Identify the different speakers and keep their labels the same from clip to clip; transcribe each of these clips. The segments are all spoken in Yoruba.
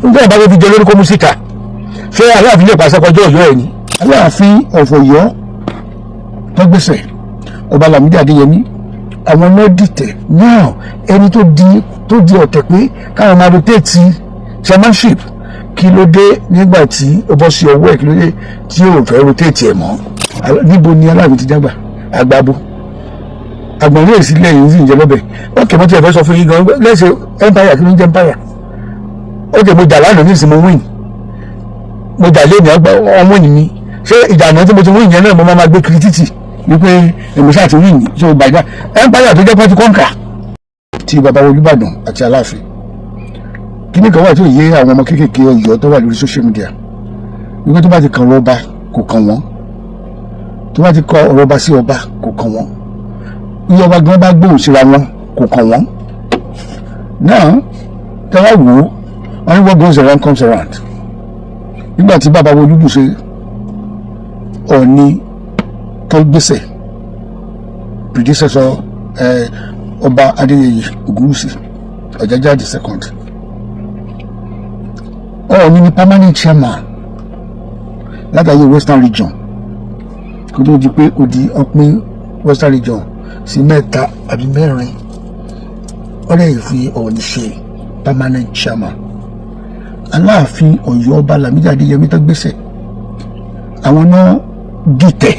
Speaker 1: Nígbà ìbá tó fi jẹ lórí kó mú síta, ṣé Aláàfin lè pàṣẹ kọjá Ọ̀yọ́ ẹ̀ ni? Aláàfin of Ọ̀yọ́ tó gbèsè, Ọba Lámídì Adéyẹmí, àwọn náà dìtẹ̀ now. Ẹni tó di ọ̀tẹ̀ pé káwọn máa rotate chairmanship, kí ló dé nígbà tí ó bọ́ sí ọwọ́ ẹ̀? Kí ló dé tí ò fẹ́ rotate ẹ̀ mọ́? Níbo ni Aláàfin ti jágbà àgbàbo àgbọ̀n lè sílẹ̀ yìí sì ń jẹ lọ́bẹ̀? Ókè, mo ti fẹ́ sọ fún yín gan lẹ́sẹ̀, empire, kí ló ń jẹ́ empire? Ókè, mo jà lánàá nísìnyí, mo win. Mo jà lé ní ọmọ ní mi. Ṣé ìjà náà tí mo ti win yẹn náà mo máa gbé kiri títì wípé èmi ṣáà ti win? Ṣé o gbàgbá empire tó jẹ́ pé ti conquer ti bàbá Olúbàdàn àti Aláàfin? Kíní kan wà tí ò yé àwọn ọmọ kéékèèké Ọ̀yọ́ tó wà lórí social media, wípé tó bá ti kàn ọba, kò kàn wọ́n. Tó bá ti kọ ọ̀rọ̀ ọba sí ọba, kò kàn wọ́n. Iye ọba gan bá gbóhùn síra wọn, kò kàn wọ́n. Now, tẹ́wá wò ó, wọ́n ní what goes around comes around. Nígbà tí bàbá Olúbùṣe, Ọọ̀ni tó gbèsè, predecessor Ọba Adéyẹyè Ògúnwùsì, Ọ̀jájá the Second, Ọọ̀ni ni permanent chairman látàyè Western Region, kó tó di pé ó di ọpín Western Region sí mẹ́ta àbí mẹ́rin. Ó lè fi Ọọ̀ni ṣe permanent chairman. Aláàfin Ọ̀yọ́, Ọba Lámídì Adéyẹmí tó gbèsè, àwọn náà dìtẹ̀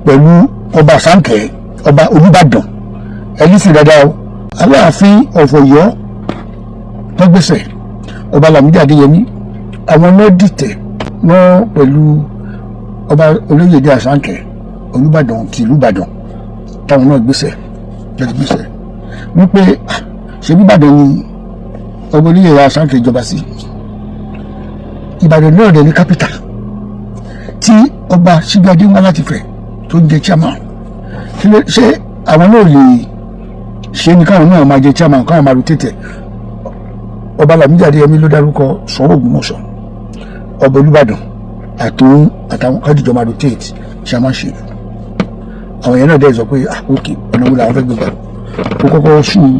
Speaker 1: pẹ̀lú Ọba Àsánkẹ́, Ọba Olúbàdàn. Ẹni sì dáadáa o. Aláàfin of Ọ̀yọ́ tó gbèsè, Ọba Lámídì Adéyẹmí, àwọn náà dìtẹ̀ náà pẹ̀lú Ọba Olóyèdè Àsánkẹ́, Olúbàdàn ti ìlú Ìbàdàn, táwọn náà gbèsè lọ́ti gbèsè wípé ṣé bí Ìbàdàn ni Ọba Olóyèdè Àsánkẹ́ ìjọba sí. Ìbàdàn náà dẹ̀ ní capital tí Ọba Sígbàdé wá láti Ifẹ̀ tó ń jẹ chairman. Ṣé àwọn náà lè ṣe ni káwọn náà máa jẹ chairman, káwọn máa rotate? Ọba Lámídì Adéyẹmí ló dárúkọ Ṣọ̀ún Ògbómọ̀ṣọ́, Ọba Olúbàdàn, àtòun àtàwọn kádìjọ máa rotate chairmanship. Àwọn yẹn náà dẹ̀ sọ pé, ah, ok, ọ̀nà wo làwọn fẹ́ gbé gbà? Ó kọ́kọ́ sue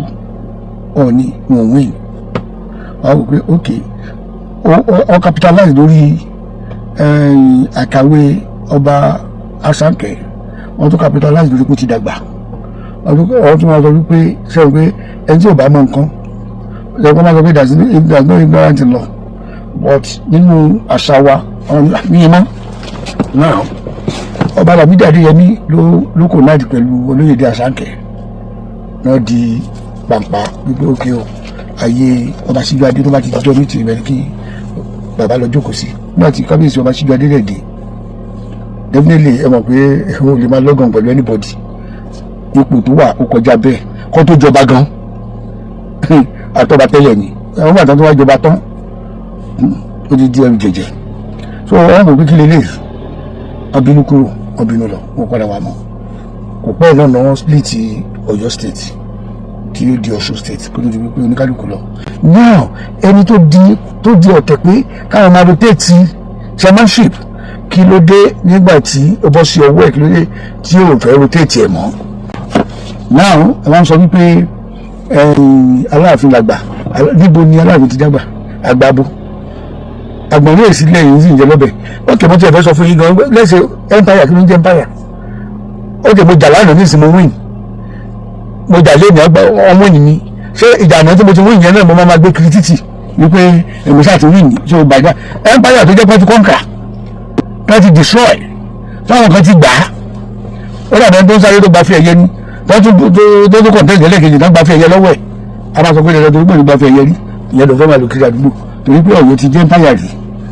Speaker 1: Ọọ̀ni, wọn win. Wọ́n wò pé ok, ó capitalize lórí àkàwé Ọba Àsánkẹ́. Wọ́n tún capitalize lórí kó ti dàgbà. Wọ́n tún wọ́n sọ wípé sẹ́wọ̀n pé ẹni tí ò bá mọ nǹkan lẹ́kọ́ máa sọ pé there is no ignorant in law, but nínú àṣà wa ní mọ́ now, Ọba Lámídì Adéyẹmí ló kò náà di pẹ̀lú Olóyèdè Àsánkẹ́ náà di pàǹpà wípé ókè o, ayé Ọba Síjúadé, tó bá ti dijọ́ ní tìrìbẹ̀ ní kí bàbá lọ jókòó sí. Nígbà tí kábíyèsí Ọba Síjúadé rẹ̀ dé, definitely ẹ mọ̀ pé o lè máa lọ́gàn pẹ̀lú anybody. Ipò tó wà ó kọjá bẹ́ẹ̀. Kó tó jọba gan, àtọ́ba tẹ́lẹ̀ ni. Ẹ̀wọ̀n gbàtàn tó wá jọba tán, ó ti di ẹrù jẹjẹ. So wọ́n mọ̀ pé kí lélẹ̀, wọ́n bínú kúrò, wọ́n bínú lọ, wọ́n padà wà mọ́. Kò pẹ́ náà náà wọ́n split Ọ̀yọ́ State tí ó di Ọ̀ṣun State, kó tó di wípé oníkálukú lọ. Now, ẹni tó di ọ̀tẹ̀ pé káwọn máa rotate chairmanship, kí ló dé nígbà tí ó bọ́ sí ọwọ́ ẹ̀? Kí ló dé tí ò fẹ́ rotate ẹ̀ mọ́? Now, ẹ wá ń sọ wípé Aláàfin làgbà. Níbo ni Aláàfin ti jágbà àgbàbo àgbọ̀n lè sílẹ̀ yìí sì ń jẹ lọ́bẹ̀? Ókè, mo ti fẹ́ sọ fún yín gan lẹ́sẹ̀, empire, kí ló ń jẹ́ empire? Ókè, mo jà lánàá ní ìsìn, mo win. Mo jà lé ní ọmọ ní mi. Ṣé ìjà náà tí mo ti win yẹn náà mo máa gbé kiri títì wípé èmi ṣáà ti win? Ṣé o gbàgbá empire tó jẹ́ pé ti conquer, tó ti destroy, táwọn kan ti gbà á? Ó dàbí ẹni tó ń sáré tó gba fi ẹ̀yẹ ni, tó tún contest lẹ́ẹ̀kejì tó gba fi ẹ̀yẹ lọ́wọ́ ẹ̀. A máa sọ pé dandan torí pé gba fi ẹ̀yẹ rí ìyẹn ló fẹ́ máa lò kiri àdúgbò, torí pé Ọ̀yọ́ ti jẹ́ empire rí,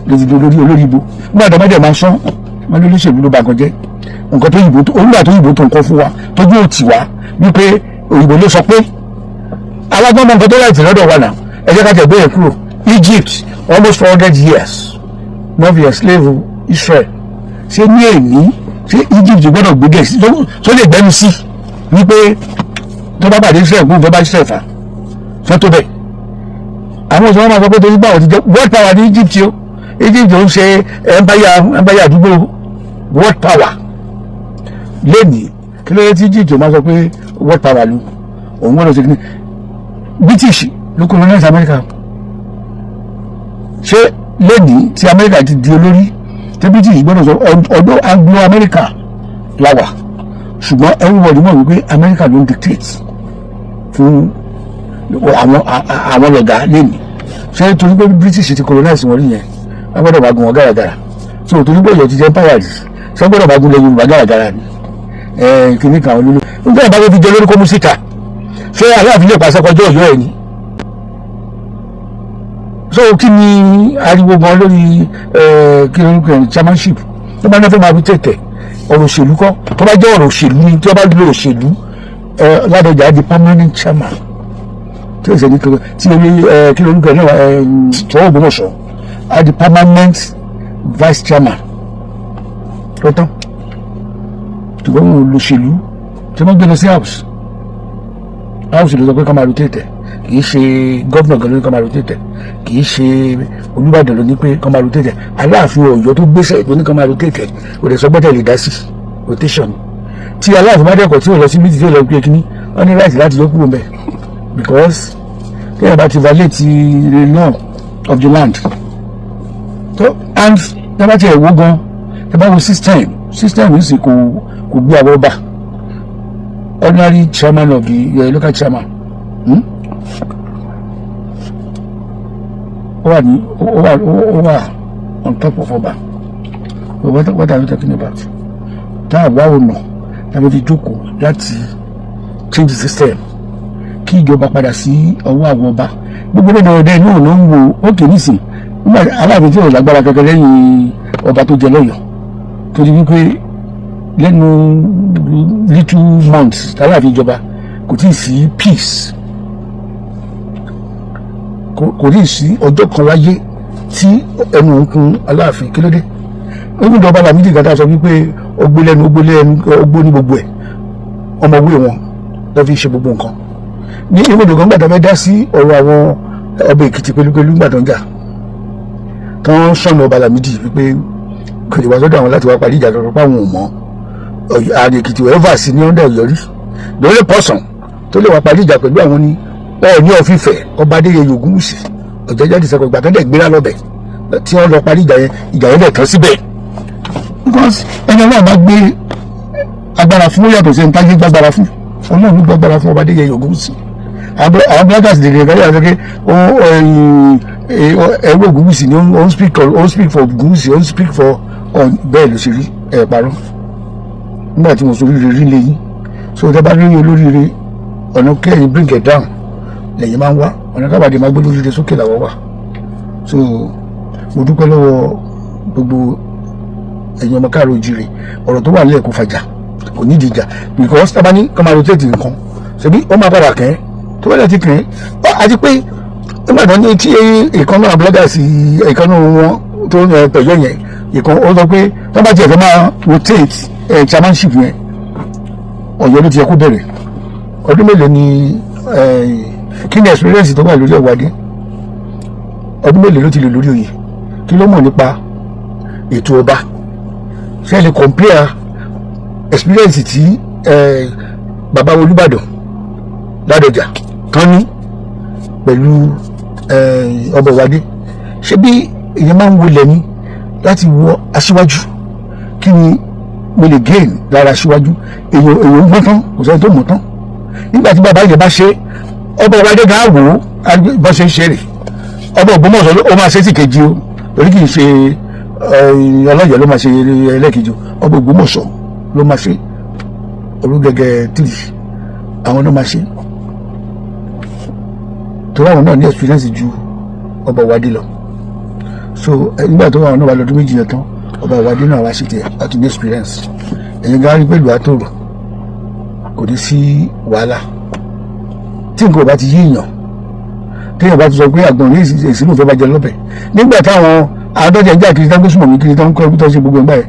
Speaker 1: ló ti di olórí olórí ibo. Nígbà tó bá dẹ̀ máa sán wọn ló lóṣèlú, ló ba nǹkan jẹ́. Nǹkan tó yìnbó tó olúwa tó yìnbó tó nǹkan fún wa tójú òtì wá wípé òyìnbó ló sọ pé alágbọ́n mọ nǹkan tó láìsí lọ́dọ̀ wa náà. Ẹ jẹ́ ká tẹ̀ gbé yẹn kúrò. Egypt, almost 400 years wọ́n fi enslave Israel. Ṣé ní èní, ṣé Egypt gbọ́dọ̀ gbé gẹ̀ẹ́sì tó lè gbẹ́nu sí wípé tó bá pàdé Israel kó fẹ́ bá Israel fà fẹ́ tó bẹ̀? Àwọn òṣèlú máa sọ pé torí báwọn ti jẹ́ world power ní Egypt o. Egypt ò ń ṣe empire àdúgbò, world power lẹ́nìí. Kí ló dé tí Egypt máa sọ pé world power lu òun gbọ́dọ̀ ṣe kí ni? British ló colonize America. Ṣé lẹ́nìí tí Amẹ́ríkà ti di olórí, tí British gbọ́dọ̀ sọ ọdún Anglo America la wà, ṣùgbọ́n everybody mọ̀ wípé Amẹ́ríkà ló ń dictate fún àwọn lọ̀gá lẹ́nìí. Ṣé torí pé British ti colonize wọn rí yẹn, wọ́n gbọ́dọ̀ bá gun wọn gàràgàrà? So torí pé Ọ̀yọ́ ti jẹ́ empire rí, ṣé wọ́n gbọ́dọ̀ bá gun lẹ Yorùbá gàràgàrà ni? Kìíní kan olólù nígbà yẹn bá fẹ́ fi jẹ lórí kó mú síta. Ṣé Aláàfin lè pàṣẹ kọjá Ọ̀yọ́ ẹ̀ ni? So kí ni ariwo gan lórí kí lórúkọ ẹ̀, chairmanship? Tó bá ní fẹ́ máa fi tẹ̀tẹ̀ ọ̀rọ̀ òṣèlú kọ́, tó bá jẹ́ ọ̀rọ̀ òṣèlú ni, tí wọ́n bá lo òṣèlú, Ládọjà di permanent chairman tí ó ṣe ní tí orí kí lórúkọ ẹ̀ náà, tọ́wọ́ Ògbómọ̀ṣọ́ á di permanent vice chairman tó tán. Ṣùgbọ́n wọn ò lòṣèlú tí wọ́n gbé lọ sí house ló sọ pé ká máa rotate. Kì í ṣe governor gan ló ní ká máa rotate, kì í ṣe Olúbàdàn ló ní pé ká máa rotate. Aláàfin Ọ̀yọ́ tó gbéṣẹ́ ló ní ká máa rotate. Kò dẹ̀ sọ gbọ́dọ̀ lè dá sí rotation. Tí Aláàfin bá dẹ́kọ̀ tí ò lọ sí méjì, tí ò lọ pé kíní, wọ́n ní right láti yọ kúrò mbẹ̀, because kéèyàn bá ti violate the law of the land tó. And tẹ́ bá tiẹ̀ wó gan, tẹ́ bá wo system yìí sì kò gbé àwọn ọba, ordinary chairman of the local chairman, Ó wà ní ó wà on top of ọba. But what are we talking about? Tá a wá ọ̀nà tàbí fi jókòó láti change the system, kí ìjọba padà sí ọwọ́ àwọn ọba. Gbogbo náà ọdẹ inú ọ̀nà ń wo ókè nísìn nígbà Aláàfin tí ò lágbára kankan lẹ́yìn ọba tó jẹ lọ́yọ̀ọ́, torí wípé lẹ́nu little months tàlàfin ìjọba, kò tí ì sí peace, kò tí ì sí ọjọ́ kan láyé tí ẹnu ń kun Aláàfin. Kí ló dé? Onídọ̀ọ́ba Lámídì gàdá sọ wípé ó gbó lẹ́nu, ó gbó lẹ́nu, ó gbó ní gbogbo ẹ̀, ọmọwé wọn lọ́ fi ṣe gbogbo nǹkan ní ìwé gan. Gbàdá fẹ́ dá sí ọ̀rọ̀ àwọn ọba Èkìtì pẹ̀lúpẹ̀lú gbàdá ń jà tán, sọ̀nà ọba Lámídì wípé kò lè wá sọ́dọ̀ àwọn láti wá parí ìjà kankan, páwọn ò mọ̀ ààrẹ Èkìtì wẹ́ẹ́fà sí ní ọ̀dọ̀ Ọ̀yọ́ rí. The only person tó lè wá parí ìjà pẹ̀lú àwọn ní Ọọ̀ni of Ifẹ̀, ọba Adéyẹyè Ògúnwùsì Ọ̀jájá dìsẹ́kọ̀. Ìgbà tó dẹ̀ gbéra lọ́bẹ̀ tí wọ́n lọ parí ìjà yẹn, ìjà yẹn dẹ̀ tán síbẹ̀, because ẹni Ọlọ́run bá gbé agbára fún, ó yàtọ̀ sí ẹni táyé gbàgbára fún. Ọlọ́run ló gbàgbára fún ọba Adéyẹyè Ògúnwùsì. Àwọn bloggers dèrè ẹ̀ka yàtọ̀ pé ẹrú Ògúnwùsì ni, ó ń speak for Ògúnwùsì, ó ń speak for. Bẹ́ẹ̀ ló ṣe rí. Ẹ̀ parọ́ nígbà tí mo sọ oríire rí lẹ́yìn. So tẹ́ bá rí olóríire, ọ̀nà kẹ́yìn bring it down lẹ́yìn máa ń wá, ọ̀nà kábàdé máa gbé olóríire sókè làwọ̀ wà. So mo dúpẹ́ lọ́wọ́ gbogbo ẹ̀yin ọmọ káàró òjìrè. Ọ̀rọ̀ tó wà nílẹ̀ kò fàjà, kò ní ìdíjà, because tá a bá ní kọ́ máa rotate nǹkan, ṣebí ó máa padà kẹ́ tó bá dẹ̀ ti kẹ́. Àti pé nígbà tó ní tí ìkan náà bloggers, ìkan náà wọn tó ń pẹ̀yọ́ yẹn, ìkan ó sọ pé tó bá tiẹ̀ fẹ́ máa rotate chairmanship yẹn, Ọ̀yọ́ ló ti yẹ kó bẹ̀rẹ̀. Ọdún mélòó ni? Kí ni experience tó wà lórí Ọ̀wádé? Ọdún mélòó ló ti lò lórí oyè? Kí ló mọ̀ nípa ètò ọba? Ṣé ẹ lè compare experience tí bàbá Olúbàdàn Ládọjà tán ní pẹ̀lú ọba Ọ̀wádé? Ṣé bí èèyàn máa ń wọlé ní láti wọ aṣíwájú, kí ni mo lè gain lára aṣíwájú? Èèyàn ń gbọ́n tán, kò sẹ́ni tó mọ̀ tán. Nígbà tí bàbá yẹn bá ṣe, ọba Ọ̀wádé gan wò ó bọ́ ṣe ń ṣe rè. Ọba Ògbómọ̀ṣọ́ ó máa ṣe sí kejì o, torí kì í ṣe ọlọ́yẹ̀ ló máa ṣe ẹlẹ́kejì o. Ọba Ògbómọ̀ṣọ́ ló máa ṣe Olúgẹgẹ tìrì, àwọn ló máa ṣe, torí àwọn náà ní experience ju ọba Ọ̀wádé lọ. So nígbà tó àwọn náà wà lọ́dún 2 yẹn tán, ọba Ọ̀wádé náà wá sí tiẹ̀ láti ní experience. Ẹ̀yin gan rí pẹ̀lú àtòrò, kò ní sí wàhálà. Tí nǹkan ò bá ti yé èèyàn, téèyàn bá ti sọ pé àgbọ̀n ní èsì ló fẹ́ bá jẹ lọ́bẹ̀, nígbà táwọn àádọ́jà ń jà kiri, tán gbé sùnmọ̀ mi kiri, tán kọ́ ẹbí tó ṣe gbogbo ẹgbà yẹn,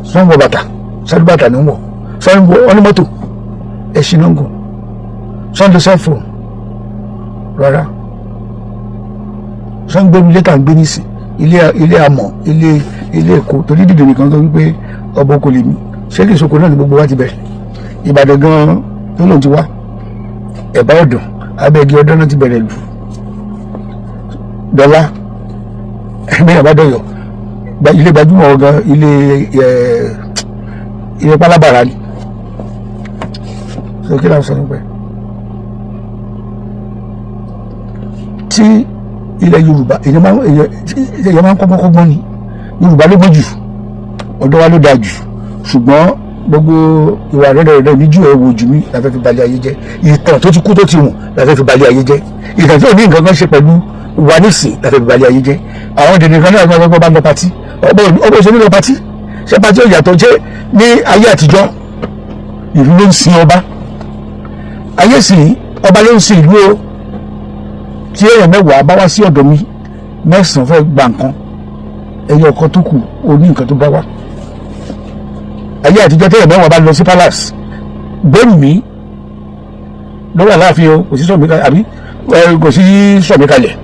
Speaker 1: sọ́n wọ bàtà, sálúbàtà ní wọ̀, sọ́n wọ ọ́ní mọ́tò, ẹṣin náà ń gùn, sọ́n lo cellphone rárá, sọ́n gbé ilé tá à ń gbé nísìn, ilé amọ̀, ilé Èkó, torí dìde nìkan tó wípé ọba oko lèmi. Ṣé kì í soko náà ní gbogbo wa ti bẹ̀rẹ̀? Ìbàdàn gan-an tó lòun ti wá, ẹ̀bá ọ̀dàn abẹ́gi ọdún náà ti bẹ̀rẹ̀ lù dọ́là. Ẹgbẹ́ yàrá dọ̀yọ̀, ilé gbajúmọ̀ ọ̀gá, ilé ilé pálábàrà ni. So kí la sọ nípa ẹ̀ tí ilẹ̀ Yorùbá, èèyàn máa ń kọ́gbọ́n kọ́gbọ́n ni. Yorùbá ló gbọ́n jù, ọ̀dọ́ wa ló dáa jù, ṣùgbọ́n gbogbo ìwà rẹ̀rẹ̀rẹ̀ níjú ẹ̀ wò jù mí la fẹ́ fi balẹ̀ ayé jẹ́. Ìtàn tó ti kú tó ti wùn la fẹ́ fi balẹ̀ ayé jẹ́. Ìtàn tí ò ní nǹkan kan ṣe pẹ̀lú wa nísìn la fẹ́ fi balẹ̀ ayé jẹ́. Àwọn dèdè kan náà gbọ́dọ̀ bá ń lọ party, ọgbọ́n òṣèlú lọ party. Ṣé party ò yàtọ̀ jẹ́ ní ayé àtijọ́? Ìlú ló ń sin ọba. Ayé sì ọba ló ń sin ìlú o. Tí èèyàn 10 bá wá sí ọ̀dọ̀ mi, 9 fẹ́ gba nǹkan, ẹyọ ọ̀kan tó kù ó ní nǹkan tó bá wá. Ayé àtijọ́, tẹ́yẹ̀ 10 bá lọ sí palace, gbẹ́rù mi ló wà láàfin o, kò sí sọ̀mí kalẹ̀ àbí kò sí sọ̀mí kalẹ̀,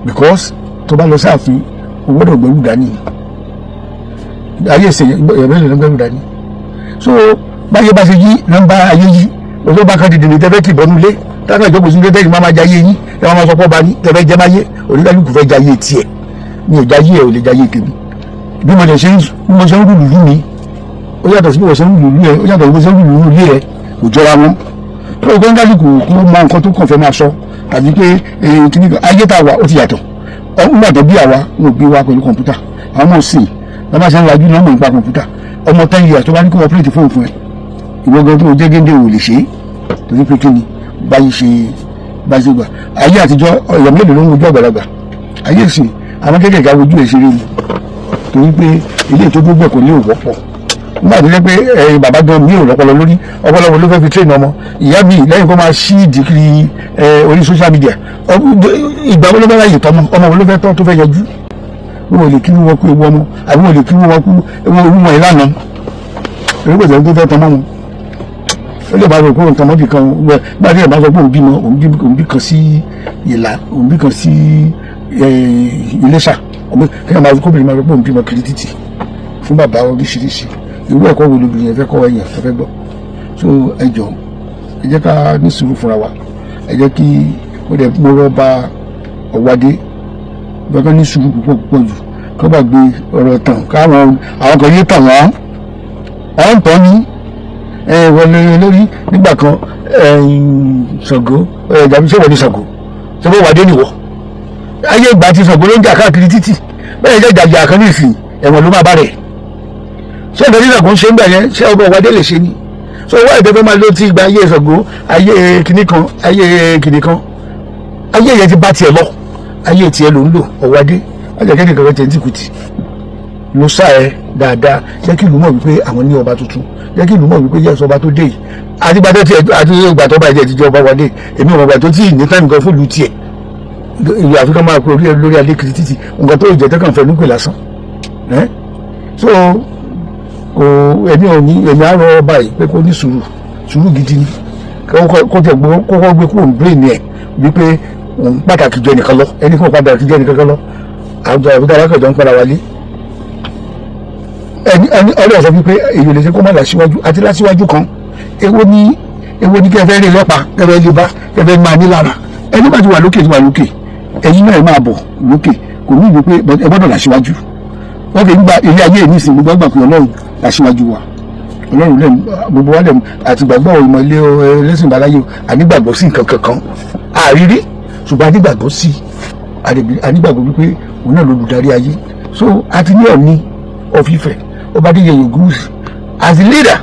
Speaker 1: because tó bá lọ sáàfin, o gbọ́dọ̀ gbẹ́rù dání. Ayé ìsìn, èèyàn mélòó ló ń gbẹ́rù dání? So báyé bá ṣe yí ló ń bá ayé yí. Òṣèlú bá kan dìde ní tẹ́fẹ́ kì bọ́nú lé táwọn ìjókòó sí ilé, tẹ́yìn máa ma jayé yín, ẹ máa ma sọ pé ọba ní tẹ́fẹ́ jẹ́ máyé. Oníkálukú fẹ́ jayé tiẹ̀. Mi ò jayé ẹ̀, ò lè jayé tèmi. Bí mo ṣe ń bí mo ṣe ń rule ìlú mi, ó yàtọ̀ sí bí mo ṣe ń rule ìlú ẹ, ó yàtọ̀ sí bí mo ṣe ń rule ilé ẹ, kò jọra wọn. Tó o kọ́ńkálukú kó mọ nǹkan tó kàn fẹ́ máa sọ tàbí pé kíní kan. Ayé tá a wà, ó ti yàtọ̀. Nígbà tó bí àwa, wọn ò bí wa pẹ̀lú kọ̀ǹpútà. Àwọn ọmọ òsìn bàbá ṣe ń lajú náà mọ̀ nípa kọ̀ǹpútà. Ọmọ 10 years tó bá ní kó operate fóònù fún ẹ, ìwọ gan tó jẹ́ géńdé ò lè ṣe é. Torí pé kí ni? Báyìí ṣe báyìí ṣe gbà. Ayé àtijọ́, ọ̀yọ́ mélòó ló ń wojú àgbàlagbà? Ayé ìsìn, àwọn kéékèèké awojú ẹ̀ ṣeré ni, torí pé ilé ètò gbogbo ẹ̀ kò ní òwọ́pọ̀. Nígbà tó jẹ́ pé ẹ̀yin bàbá gan mi ò lọ́pọlọ lórí, ọpọlọ wo ló fẹ́ fi train ọmọ? Ìyá mi, lẹ́yìn kó máa ṣí ìdí kiri orí social media, ìgbà wo ló fẹ́ ráyè tọ́mọ? Ọmọ wo ló fẹ́ tọ́ tó fẹ́ yọjú? Wọn ò lè kí wọn kú ewu ọmọ, àbí wọn ò lè kí wọn kú ewu wọn ìlànà torí kò sẹ́ni tó fẹ́ tọmọ wọn. Ó lè bá rò pé òun tọmọ bì kan gbà tí ẹ̀ bá sọ pé òun bímọ, òun bí kan sí Ìlà, òun bí kan sí Iléṣà, kí ẹ̀ máa kóbìnrin máa sọ pé òun bímọ kiri títì fún bàbá oríṣiríṣi. Irú ẹ̀kọ́ wo lobìnrin yẹn fẹ́ kọ́ ẹ̀yàn tó fẹ́ gbọ́? So ẹ jọ̀ọ́, ẹ jẹ́ ká ní sùúrù fúnra wa. Ẹ jẹ́ kí ó dẹ̀ mo rọ́ bá Ọ̀wádé bẹ́ẹ̀ ká ní sùúrù púpọ̀ púpọ̀ jù, kó bá gbé ọ̀rọ̀ tàn káwọn àwọn kan yé tàn wọ́n. Ọ̀ ń tọ́ ní ẹ wọlé lórí nígbà kan Ṣàngó ẹ jàbí. Ṣé wọ́n ní Ṣàngó? Ṣé wọ́n wà dé nìwọ̀? Ayé ìgbà tí Ṣàngó ló ń jà káàkiri títì bẹ́ẹ̀ jẹ́ jàjà kan ní ìsìn, ẹ̀wọ̀n ló máa bá rẹ̀. Ṣé nǹkan tí Ṣàngó ń ṣe ń gbà yẹn, ṣé ọba Ọ̀wádé lè ṣe ni? So wọ́n ẹ̀dẹ́fẹ́ máa ló ti gba ayé Ṣàngó, ayé kìnnì kan, ayé kìnnì kan, ayé yẹn ti bá tiẹ̀ lọ. Ayé tiẹ̀ ló ń lò. Ọ̀wádé ọjà kẹ́kẹ́ kankan tiẹ̀ ń tìkùtì ló sá ẹ dáadáa. Jẹ́ kí ìlú mọ̀ wípé àwọn ní ọba tuntun. Jẹ́ kí ìlú mọ̀ wípé yẹ́sọ ọba tó dé yìí, àti gbàtọ́ tiẹ̀, àti ìgbà tó bá jẹ́ ti jẹ́ ọba wọlé. Èmi ò mọ̀ gbà tó tí ì ní time gan fún ìlú tiẹ̀. Ìlú àfikún máa pé orí lórí alẹ́ kiri títì, nǹkan tó jẹ́ tẹ́kàn fẹ́ nípè lásán ẹ́. So kò èmi ò ní, èmi á rọ ọba yìí pé kó ní sùúrù, sùúrù gidi ni. Kó tẹ̀ gbó kókó gbé kúrò ní brain ẹ̀ wípé òun pàtàkì jọ ẹnìkan lọ, ẹnì kan pàtàkì jọ ẹnìkan kan lọ. Àwùjọ àwùjọ alákọ̀jọ ń padà wálé. Ẹni ẹni ọlọ́run sọ wípé èyí ò lè ṣe kó má làṣíwájú àti láṣíwájú kan. Èwo ni kẹfẹ́ rí lọ́pa, kẹfẹ́ lè bá kẹfẹ́ máa ní lára? Ẹni bá ti wà lókè, ti wà lókè. Ẹ̀yin náà ẹ máa bọ̀ lókè. Kò ní ìwé pé ẹ gbọ́dọ̀ làṣíwájú. Wọ́n kì í gba ilé ayé mi sìn. Gbogbo àgbà pé Ọlọ́run làṣíwájú wa. Ọlọ́run lẹ́nu gbogbo wa lẹ́nu àti gbàgbọ́ ìmọ̀ ilé ẹlẹ́sìn ìbáláyé. Ànígbàgbọ́ sí nǹkan kankan àrírí, ṣùgbọ́n ànígbàgbọ́ sí, ànígbàgbọ́ wípé òun náà lolùdarí ayé. So àti ní Ọọ̀ni of Ifẹ̀, ọba Adéyẹyè Ògúnwùsì as the leader,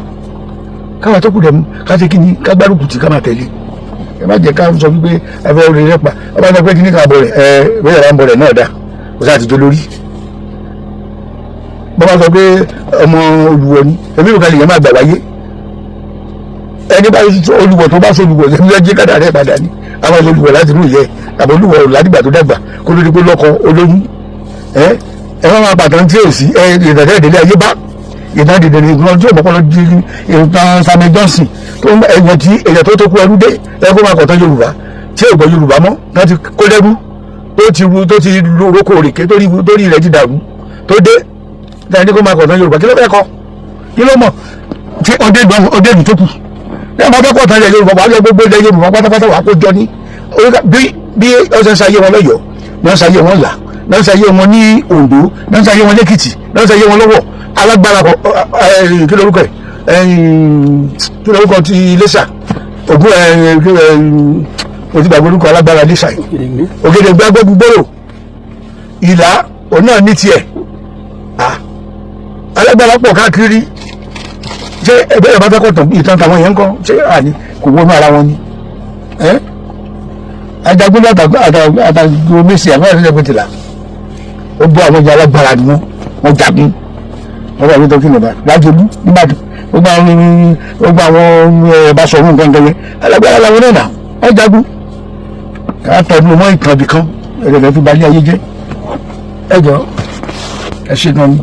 Speaker 1: káwa tó kù dẹ̀ mú ká ṣe kí ni, ká gbárùkù tì, ká máa tẹ̀lé. Ẹ má jẹ́ ká sọ wípé ẹ fẹ́ orí rẹ pa. Ọba sọ pé kí ni ká bọ̀ rẹ̀ ẹ bẹ́ẹ̀ bá ń bọ̀ rẹ̀ náà dá kò sáà ti jó lórí. Bọ́lá sọ pé ọmọ Olùwọ̀ ni èmi ò kalẹ̀ yẹn máa gbà wáyé. Ẹni bá Olùwọ̀ tó bá sọ Olùwọ̀ yẹn ló jẹ́ kádà rẹ̀ padà ní àwọn Olùwọ̀ láti inú yẹ àbọ̀ Olùwọ̀ ládìgbà tó dàgbà kó ló di pé lọ́kọ olóyún. Ẹ ẹ má máa pàtàkì tí ò sí ẹ ìdàdẹ́ ìdílé ayé bá ìdá dìde ní ìgbọ́n tí òmùpọ̀ lọ di ìtàn Samuel Johnson tó ń ẹ̀yàn tí èyàn tó tó kú ẹrú dé. Ẹ kó máa kọ̀tàn Yorùbá tí ò gbọ́ Yorùbá mọ́ láti kó lẹ́rú, tó ti ru, tó ti rókò òrèké, torí rẹ̀ ti dàrú, tó dé dáa ní kó máa kọ̀tàn Yorùbá. Kí ló fẹ́ kọ́? Kí ló mọ̀ tí ọdẹ ìlú, ọdẹ ìlú tó kù ní àwọn akẹ́kọ̀ọ́ tán ilẹ̀ Yorùbá wà á lọ gbogbo ilẹ̀ Yorùbá pátápátá wà á kó jọ ní bí Bí wọ́n ṣe ń ṣayé wọn lọ́yọ̀ọ́, ní wọ́n ṣayé wọn là, ní wọ́n ṣayé wọn ní Oǹdó, ní wọ́n ṣayé wọn lẹ́kìtì, ní wọ́n ṣayé wọn lọ́wọ́. Alágbára kọ, kí lorúkọ ẹ̀? Kí lorúkọ ti Iléṣà? Ògùn òtí gbàgbé orúkọ alágbára Iléṣà yìí. Ògèdèngbé Agbógungbòrò. Ìlà òun náà ní tiẹ̀. Alágbára pọ̀ káàkiri. Ṣé ẹgbẹ́ ìbá fẹ́ kọ̀ tán ìtàn tàwọn yẹn ń kọ́? Ṣé àní kò wọnú ara wọn ni? Ajagun àtàgbò mẹ́sì àwọn ẹ̀rọ ìjọba tìlà ó bọ́. Àwọn ìjà alágbára ni wọ́n. Wọ́n jagun, wọ́n wà nítorí kìnìún lájọlú nígbàdàn. Gbogbo àwọn Basọ̀rún nǹkan kan yẹn, alágbára làwọn náà nà, wọ́n jagun. Ká tọdún mọ́ ìtàn ibì kan, ẹ̀rẹ̀ fi balẹ̀ ayé jẹ́. Ẹ jọ, ẹ ṣe gan ni.